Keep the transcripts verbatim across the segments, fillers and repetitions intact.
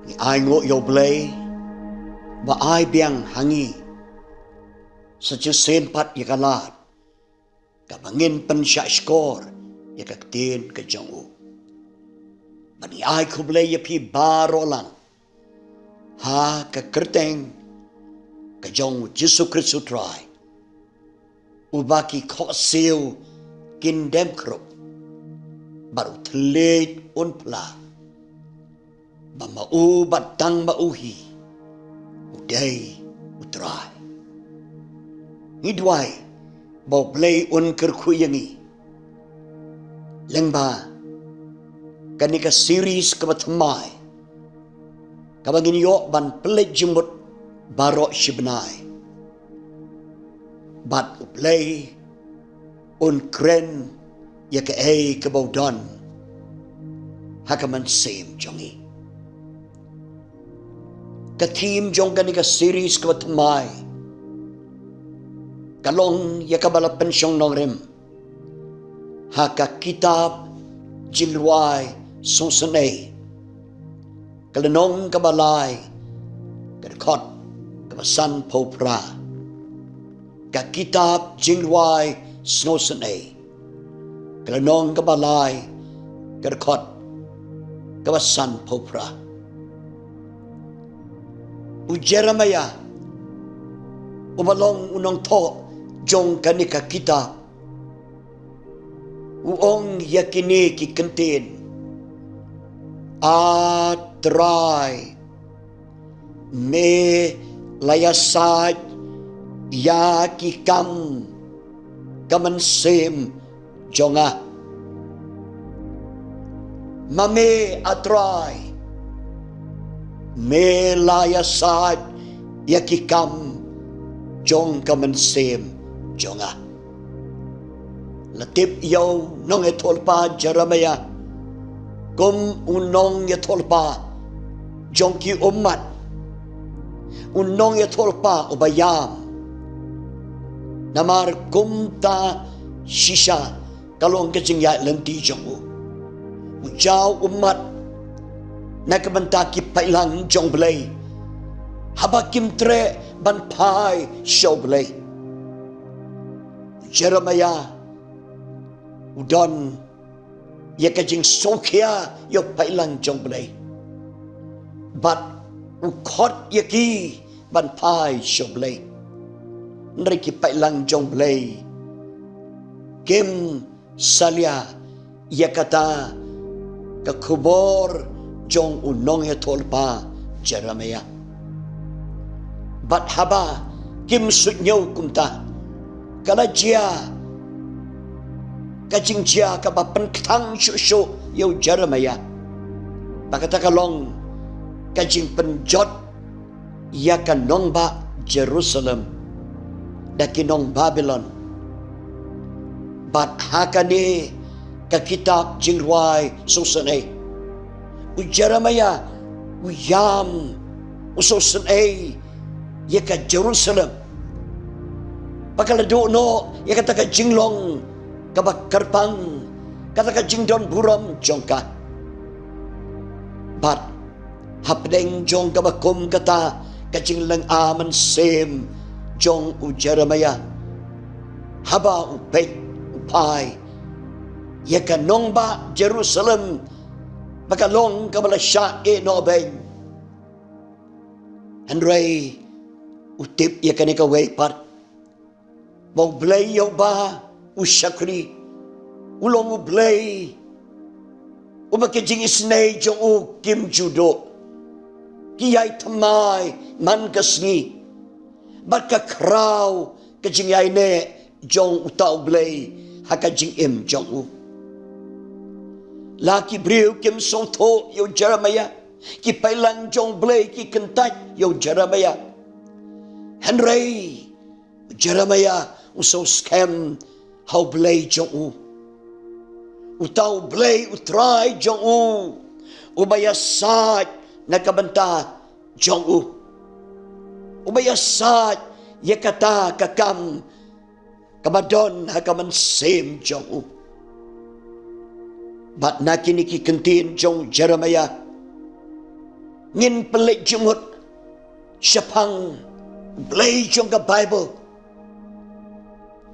Ngi ainguh ïa U Blei ba ai biang ha ngi sa shisien pat ïa ka lad kaba ngin pynshah shkor ïa ka ktien ka jong u. Bad ngi ai khublei ïa phi baroh lang ha ka kyrteng ka jong U Jisu Khrist U Trai, uba ki khohsiew kin dem khrup, bad u thylliej un phla, ba ma u bad tang ma u hi u dei U Trai. Ngi duwai ba U Blei un kyrkhu ïa ngi lyngba kane ka series kaba thymmai, kaba ngin ïoh ban pynleit jingmut baroh shi bnai. Bad U Blei un kren ïa kaei kaba u don ha ka mynsiem jong ngi. Ka theme jong kane ka series kaba thymmai ka long ïa kaba la pynshong nongrim ha ka kitab Jingrwai Sngewsynei, ka lynnong kaba lai, ka dkhot kaba sanphew phra. Ka kitab Jingrwai Sngewsynei, ka lynnong kaba lai, ka dkhot kaba sanphew phra. U Jeremiah, uba long u nongthoh jong kane ka kitab, u ong ïa kine ki kyntien: A Trai, me la ïasaid ïa ki kam ka mynsiem jong nga. Ma me, A Trai, me la ïasaid ïa ki kam jong ka mynsiem jong nga. La tip ïa u nongïathuhlypa Jeremiah kum u nongïathuhlypa jong ki ummat, u nongïathuhlypa uba ïam. Namar kumta shisha ka long ka jingïaid lynti jong u. U jaw ummat na ka bynta ki paidlang jong U Blei, haba kim treh ban phai sha U Blei. U Jeremiah u don ïa ka jingsngewkhia ïa u paidlang jong U Blei, bad u khot ïa ki ban phai sha U Blei. Hynrei ki paidlang jong U Blei kim salia ïa kata ka khubor jong u nongïathuhlypa Jeremiah. Bad haba kim suidñiew kumta, ka la jia ka jingjia kaba pynkthang shuh shuh ïa u Jeremiah. Ba kata ka long ka jingpynjot ïa ka nongbah Jerusalem da ki nong Babilon. Bad ha kane ka kitab Jingrwai Sngewsynei, u Jeremiah u ïam, u sngewsynei ïa ka Jerusalem, ba ka la duh noh ïa kata ka jinglong kaba kyrpang, kata ka jingdon burom jong ka. Bad hapdeng jong kaba kum kata ka jinglynga mynsiem jong u Jeremiah, haba u peit u phai ïa ka nongbah Jerusalem ba ka long kaba la shah ïehnoh beiñ, hynrei u tip ïa kane kawei pat, ba U Blei ïa uba u shakri u long U Blei uba ki jingisynei jong u kim ju duh, ki ïai thymmai man ka sngi, bad ka khraw ka jingïaineh jong uta U Blei ha ka jingim jong u. La ki briew kim sngewthuh ïa u Jeremiah, ki paidlang jong U Blei ki kyntait ïa u Jeremiah. Hynrei u Jeremiah u sngewskhem ha U Blei jong u, uta U Blei U Trai jong u, uba ïasaid na ka bynta jong u, uba ïasaid ïa kata ka kam kaba don ha ka mynsiem jong u. Bad na kine ki kyntien jong u Jeremiah, Ngin pynleit jingmut shaphang Blei jong ka Baibl,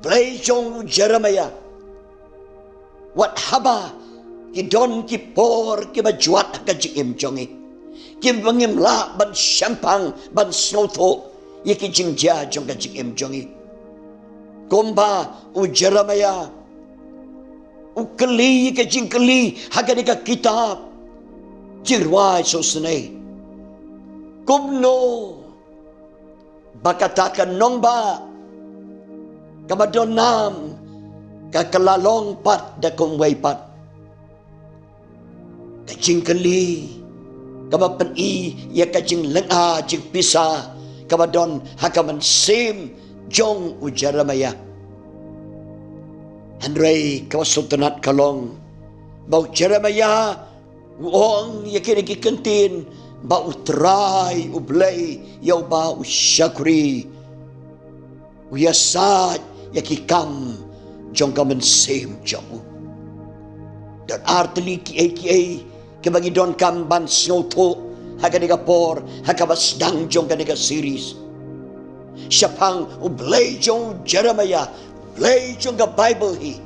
Blei jong u Jeremiah. Wat haba ki don ki por kiba jwat ha ka jingim jong ngi, kiba ngim lah ban shemphang ban sngewthuh ïa ki jingjia jong ka jingim jong ngi. Kumba u Jeremiah u kylli ïa ka jingkylli ha kane ka kitab Jingrwai Sngewsynei, kumno ba kata ka nongbah kaba don nam ka, ka la long pat da kumwei pat. Ka jingkylli kaba pyni ïa ka jinglynga jingpisa kaba don ha ka mynsiem jong u Jeremiah. Hynrei kaba sngewtynnat ka long ba u Jeremiah u ong ïa kine ki kyntien ba U Trai U Blei ïa uba u shakri u ïasaid ïa ki kam jong ka mynsiem jong u. Don artylli kiei kiei kiba ngi donkam ban sngewthuh ha kane ka por, ha kaba sdang jong kane ka series. Shaphang U Blei jong u Jeremiah, U Blei jong ka Baibl hi,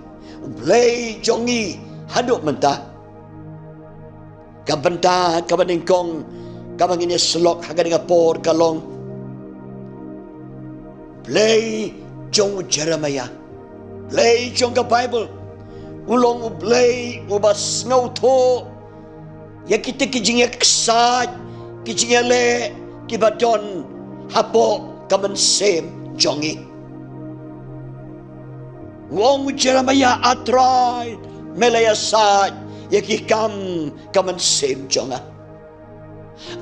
U Blei jong ngi haduh mynta. Ka bynta kaba nyngkong kaba ngin ïa syllok ha kane ka por ka long, Blei jong u Jeremiah, Blei jong ka Baibl u long U Blei uba sngewthuh ïa kita ki jingïaksaid, ki jingïaleh kiba don hapoh ka mynsiem jong ngi. U ong u Jeremiah, A Trai, me la ïasaid ïa ki kam ka mynsiem jong nga.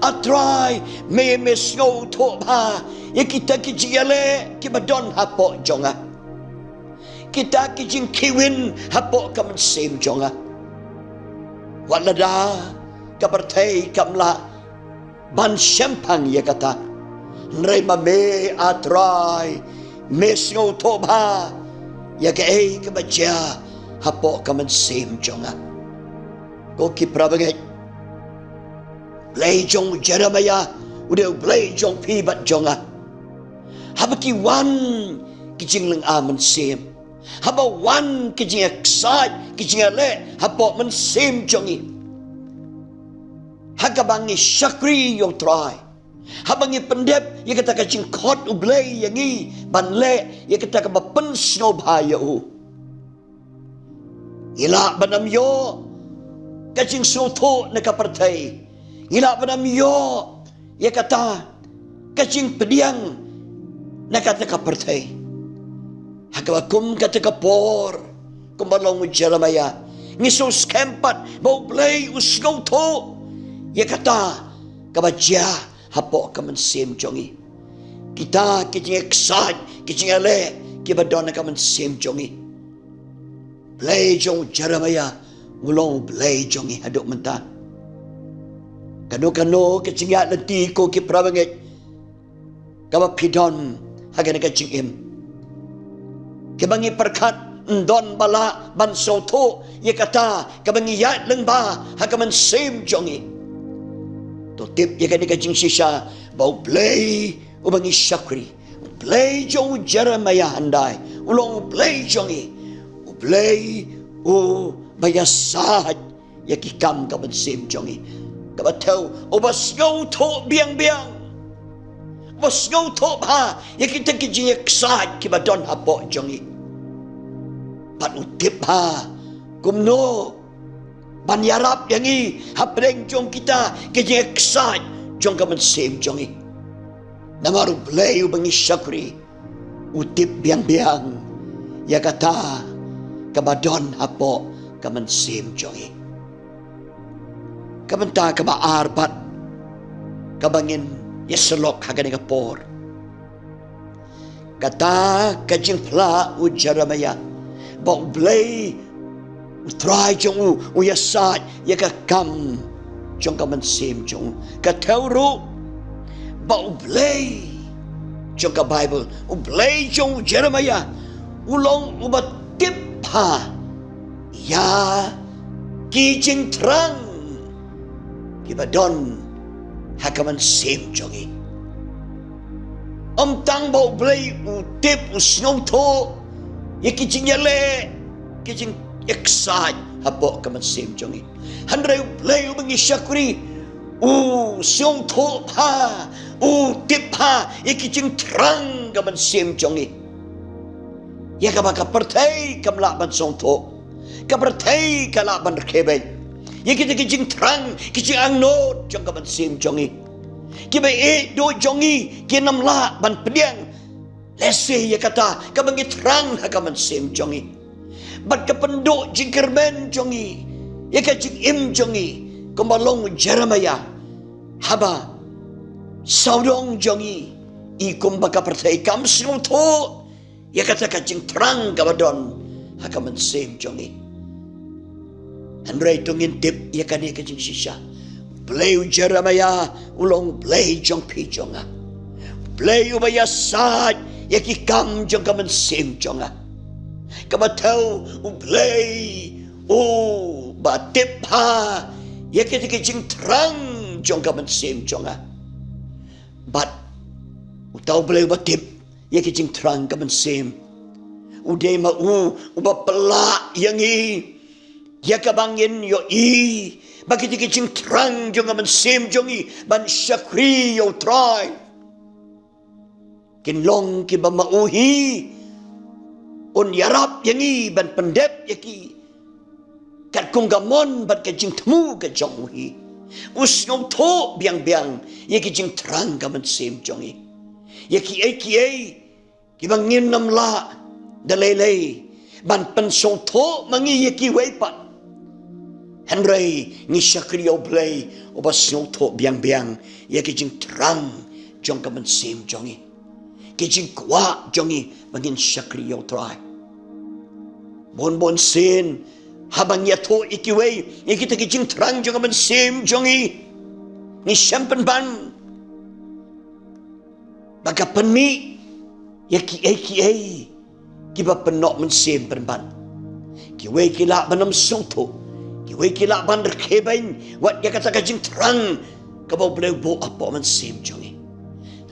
A Trai, me, me sngewthuh bha ïa kita ki jingïaleh kiba don hapoh jong nga, kita ki jingkhih win hapoh ka mynsiem jong nga. Wat lada ka pyrthei kam lah ban shemphang ïa kata, hynrei ma me, A Trai, me sngewthuh bha ïa kaei kaba jia hapoh ka mynsiem jong nga. Ko ki para bangeit, Blei jong u Jeremiah u dei U Blei jong phi bad jong nga. Haba ki wan ki jinglynga mynsiem, haba wan ki jingïaksaid, ki jingïaleh hapoh mynsiem jong ngi, ha kaba ngi shakri ïa U Trai, haba ngi pyndep ïa kata ka jingkhot U Blei ïa ngi ban leh ïa kata kaba pynsngewbha ïa u, ngi lah ban ym ïoh ka jingsngewthuh na ka pyrthei. Ngi lah ban ym ïoh ïa kata ka jingpdiang na kata ka pyrthei. Ha kaba kum kata ka por, kumba long u Jeremiah, ngi sngewskhem pat ba U Blei u sngewthuh ïa kata kaba jia hapoh ka mynsiem jong ngi, kita ki jingïaksaid, ki jingïaleh kiba don ha ka mynsiem jong ngi. Blei jong u Jeremiah u long U Blei jong ngi haduh mynta. Kano kano ka jingïaid lynti, ko ki para bangeit, kaba phi don ha kane ka jingim, kiba ngi pyrkhat ym don ba lah ban sngewthuh ïa kata kaba ngi ïaid lyngba ha ka mynsiem jong ngi, to tip ïa kane ka jingshisha ba U Blei uba ngi shakri, U Blei jong u Jeremiah hyndai, u long U Blei jong ngi, U Blei uba ïasaid ïa ki kam ka mynsiem jong ngi. Kaba thew, uba sngewthuh biang biang, uba sngewthuh bha ïa kita ki jingïaksaid kiba don hapoh jong ngi, bad u tip bha kumno ban ïarap ïa ngi hapdeng jong kita ki jingïaksaid jong ka mynsiem jong ngi. Namar U Blei uba ngi shakri u tip biang biang ïa kata kaba don hapoh ka mynsiem jong ngi. Ka bynta kaba ar pat kaba ngin ïa syllok ha kane ka por, kata ka jingphla u Jeremiah ba U Blei U Trai jong u u ïasaid ïa ka kam jong ka mynsiem jong u. Ka thew ruh ba U Blei jong ka Baibl, U Blei jong u Jeremiah, u long uba tip bha ïa ki jingthrang kiba don ha ka mynsiem jong ngi. Ym tang ba U Blei u tip, u sngewthuh ïa ki jingïaleh, ki jingïaksaid hapoh ka mynsiem jong ngi. Hynrei U Blei uba ngi shakri u sngewthuh bha, u tip bha ïa ki jingthrang ka mynsiem jong ngi. Ïa kaba ka pyrthei kam lah ban sngewthuh, ka pyrthei ka lah ban rkhie beiñ ïa kita ki jingthrang, ki jingangnud jong ka mynsiem jong ngi. Kiba ïeit duh jong ngi kin ym lah ban pdiang lehse ïa kata kaba ngi thrang ha ka mynsiem jong ngi. Bad ka pynduh jingkyrmen jong ngi ïa ka jingim jong ngi, kumba long u Jeremiah, haba sawdong jong ngi, i kumba ka pyrthei kam sngewthuh ïa kata ka jingthrang kaba don ha ka mynsiem jong ngi. Hynrei to ngin tip ïa kane ka jingshisha, Blei u Jeremiah u long Blei jong phi jong nga, Blei uba ïasaid ïa ki kam jong ka mynsiem jong nga. Kaba thew, U Blei uba tip bha ïa kita ki jingthrang jong ka mynsiem jong nga. Bad uta U Blei uba tip ïa ki jingthrang ka mynsiem, u dei ma u uba pynlah ïa ngi ïa kaba ngin ïohi ba kita ki jingthrang jong ka mynsiem jong ngi ban shakri ïa U Trai kin long kiba ma u hi un ïarap ïa ngi ban pyndep ïa ki katkum ka mon bad ka jingthmu ka jong u hi. U sngewthuh biang biang ïa ki jingthrang ka mynsiem jong ngi, ïa kiei kiei kiba ngin ym lah da lei lei ban pynsngewthuh ma ngi ïa kiwei pat. Hynrei ngi shakri ïa U Blei uba sngewthuh biang biang ïa ki jingthrang jong ka mynsiem jong ngi, ki jingkwah jong ngi ba ngin shakri ïa U Trai. Bun bun sien haba ngi ïathuh ïa kiwei ïa kita ki jingthrang jong ka mynsiem jong ngi, ngi shem pynban ba ka pynmih ïa kiei kiei kiba pynnoh mynsiem pynban. Kiwei ki lah ban ym sngewthuh, kiwei ki lah ban rkhie beiñ wat ïa kata ka jingthrang kaba U Blei u buh hapoh mynsiem jong ngi.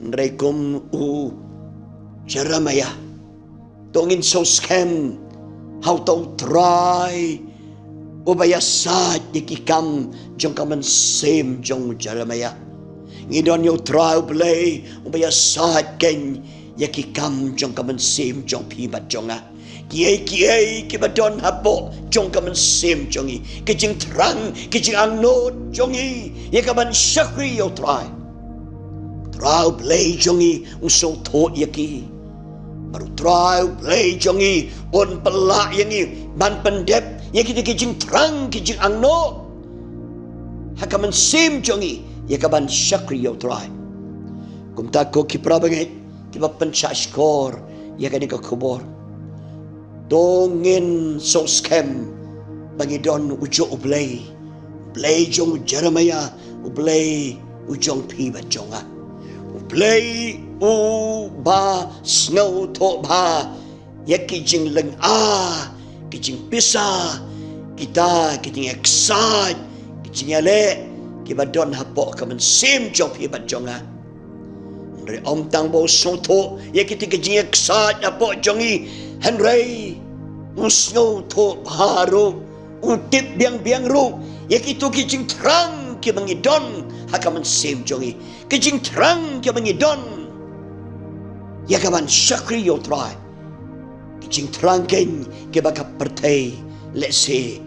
Hynrei kum u Jeremiah, to ngin sngewskhem ha uta U Trai uba ïasaid ïa ki kam jong ka mynsiem jong u Jeremiah. Ngi don ïa U Trai U Blei uba ïasaid keiñ ïa ki kam jong ka mynsiem jong phi bad jong nga. Kiei kiei kiba don hapoh jong ka mynsiem jong ngi, ki jingthrang, ki jingangnud jong ngi ïa ka ban shakri ïa U Trai, U Trai U Blei jong ngi u sngewthuh ïa ki. Bad U Trai U Blei jong ngi un pynlah ïa ngi ban pyndep ïa kita ki jingthrang, ki jingangnud ha ka mynsiem jong ngi ïa ka ban shakri ïa U Trai. Kumta ko ki para bangeit kiba pynshah shkor ïa kane ka khubor, to ngin sngewskhem ba ngi don u juh U Blei, U Blei jong u Jeremiah, U Blei u jong phi bad jong nga. U Blei uba sngewthuh bha ïa ki jinglynga, ki jingpisa, kita ki jingïaksaid, ki jingïaleh kiba don hapoh ka mynsiem jong phi bad jong nga. Hynrei ym tang ba u sngewthuh ïa kita ki jingïaksaid hapoh jong ngi, hynrei u sngewthuh bha ruh, u tip biang biang ruh ïa kito ki jingthrang kiba ngi don ha ka mynsiem jong ngi, ki jingthrang kiba ngi don ïa ka ban shakri ïa U Trai. Ki jingthrang keiñ kiba ka pyrthei lehse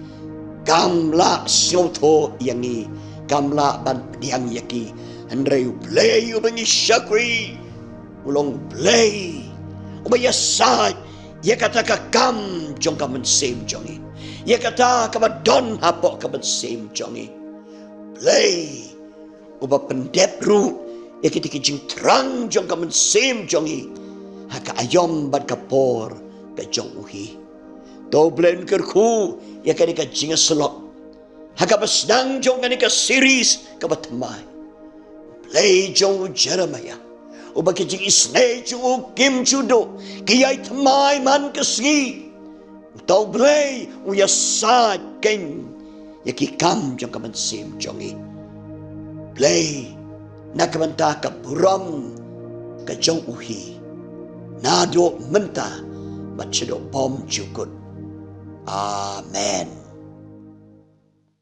kam lah sngewthuh ïa ngi, kam lah ban pdiang ïa ki. Hynrei U Blei uba ngi shakri u long U Blei uba ïasaid ïa kata ka kam jong ka mynsiem jong ngi, ïa kata kaba don hapoh ka mynsiem jong ngi. Blei uba pyndep ruh ïa kita ki jingthrang jong ka mynsiem jong ngi ha ka aïom bad ka por ka jong u hi. To U Blei un kyrkhu ïa kane ka jingïasyllok ha kaba sdang jong kane ka series kaba thymmai. Blei jong u Jeremiah, uba ki jingisynei jong u kim ju duh, ki ïai thymmai man ka sngi. Uta U Blei u ïasaid keiñ ïa ki kam jong ka mynsiem jong ngi. Blei na ka bynta ka burom ka jong u hi, naduh mynta bad shaduh bymjukut. Amen.